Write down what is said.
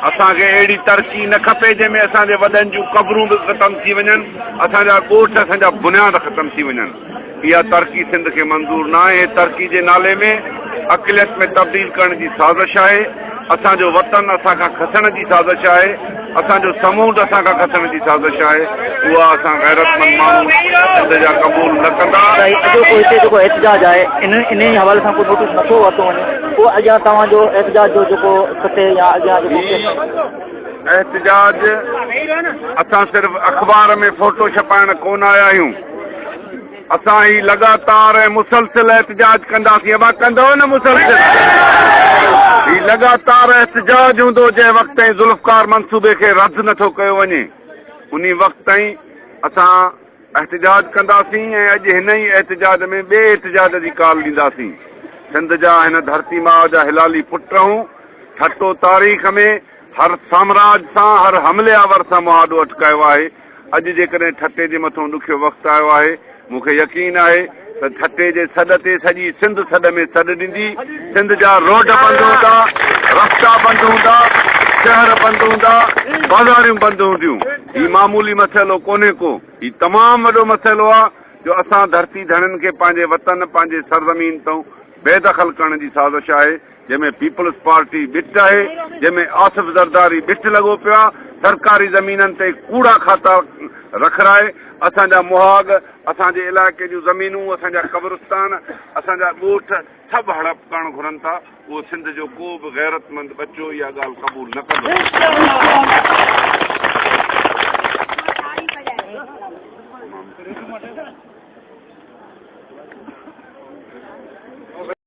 اسان کي اهڙي ترقي نه کپي جنهن ۾ اسان جي وڏن جون قبرون به ختم ٿي وڃن، اسان جا ڳوٺ، اسان جا بنياد ختم ٿي وڃن. اها ترقي سنڌ کي منظور نه آهي. ترقي جي نالي ۾ اقليت ۾ تبديل ڪرڻ جي سازش آهي. اسان جو وطن اسان کان کسڻ جي سازش آهي. اسان جو سمونڊ اسان کان کسڻ جي سازش آهي. اها اسان غيرتمند ماڻهو سنڌ جا قبول نه ڪندا. سائين اڄوڪو هتي جيڪو احتجاج آهي ان انهي حوالي سان ڪو نوٽيس نٿو ورتو وڃي پوء اڳيان توهان جو احتجاج جو جيڪو خطي يا اڳيان جيڪو هي احتجاج اسان صرف اخبار ۾ فوٽو ڇپائڻ ڪونه آيا آهيون. اسان هي لڳاتار ۽ مسلسل احتجاج ڪنداسين. ابا ڪندؤ نه مسلسل؟ هي لڳاتار احتجاج هوندو جنهن وقت تائين ذوالفقار منصوبي کي رد نٿو ڪيو وڃي انهي وقت تائين اسان احتجاج ڪنداسين ۽ اڄ هن ئي احتجاج ۾ ٻئي احتجاج جي ڪال ڏينداسين. سنڌ جا هن ڌرتي ماء جا حلالي پٽ هون. ٺٽو تاريخ ۾ هر سامراج سان هر حملي آور سان مهاڏو اٽڪايو آهي. اڄ جيڪڏهن ٺٽي جي مٿون ڏکيو وقت آيو آهي، مون کي يقين آهي ته ٺٽي جي سڏ تي سڄي سنڌ سڏ ۾ سڏ ڏيندي، سنڌ جا روڊ بند هوندا، رستا بند هوندا، شهر بند هوندا، بازاريون بند هونديون. هي معمولي مسئلو ڪونهي ڪو، هي تمام وڏو مسئلو آهي جو اسان ڌرتي ڌڻين کي پنهنجي وطن، پنهنجي سرزمين تان بيدخل ڪرڻ جي سازش آهي. جنهن ۾ پيپلز پارٽي ٻٽ آهي، جنهن ۾ آصف زرداري ٻٽ لڳو پيو آهي، سرڪاري زمينن تي ڪوڙا کاتا رکرائي اسان جا مهاڳ، اسان جي علائقي جون زمينون، اسان جا قبرستان، اسان جا ڳوٺ سڀ هڙپ ڪرڻ گهرن ٿا، اهو سنڌ جو ڪو به غيرتمند ٻچو اها ڳالهه قبول نه ڪندو.